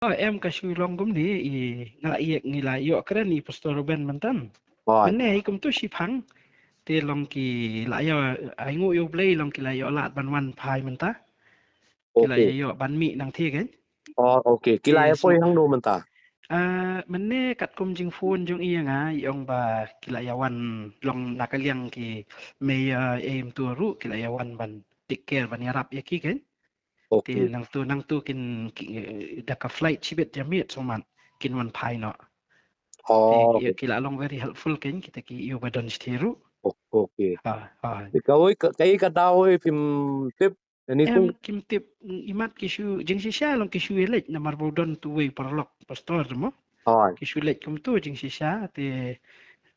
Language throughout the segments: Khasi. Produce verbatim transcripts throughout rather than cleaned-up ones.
Oh, em ka shu long kumne, i nga la ïoh, ngi la ïoh kren i Pastor Ruben mynta. Mynne hi kumtu shiphang. Te long ki la ïoh, ai nguh ïa U Blei, long ki la ïoh lad ban wan phai mynta. Ki la ïoh ban mih nangta kein. Oh, okay. Ki la ïoh poi hangno mynta? Ah, mynne katkum jingphone jong i ïa nga, i ong ba ki la ïoh wan, long na ka liang ki mayor, eh, kumtu ruh, ki la ïoh wan ban take care, ban ïarap ïa ki kein. Te nangtu, nangtu kin, ki, eh, da ka flight shibit janmiet sumar kin wan phai noh. Te ki, ki la long very helpful kein kita ki ïew ba don shatei ruh. Okay. Ha, ha. Kawei ka, kaei ka daw phim tip? Em, kim tip, mm, imat ki shu, jingshisha long ki shu leit namar ba u don tu wei paralok pastor mo. Ki shu leit kumtu jingshisha te,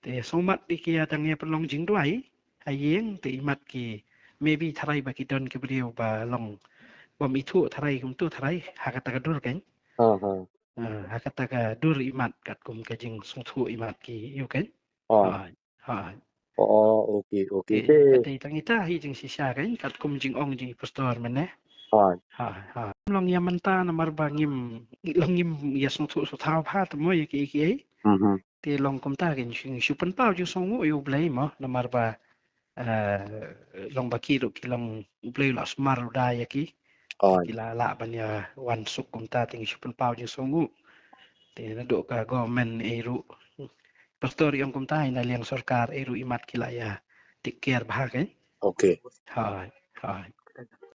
te sumar dei ki ïa dang ïa pynlong jingduwai ha ïing, te imat ki, maybe tharai ba ki don ki briew ba long bym ithuh tharai kumtu tharai ha kata ka dur kein. Ha kata ka dur imat katkum ka jingsngewthuh imat ki ïew kein. Ha. Oh, okay, okay. Te tang ita hi jingshisha kein katkum jingong jong i pastor mynne. Ha, ha. Long ïa mynta namar ba ngim, long ngim ïa sngewthuh sngewthaw bha te mo ïa kiei kiei. Te long kumta kein shu, shu pynpaw jingsngewnguh ïa U Blei mo namar ba, eh, long ba ki ruh ki long U Blei u la sumar u da ïa ki. Ki la lah ban ïa wan suk kumta te ngi shu pynpaw jingsngewnguh. Te naduh ka government ei ruh. Pastor i ong kumta, na liang sorkar ei ruh imat ki la ïa take care bha kein. Okay. Ha, ha.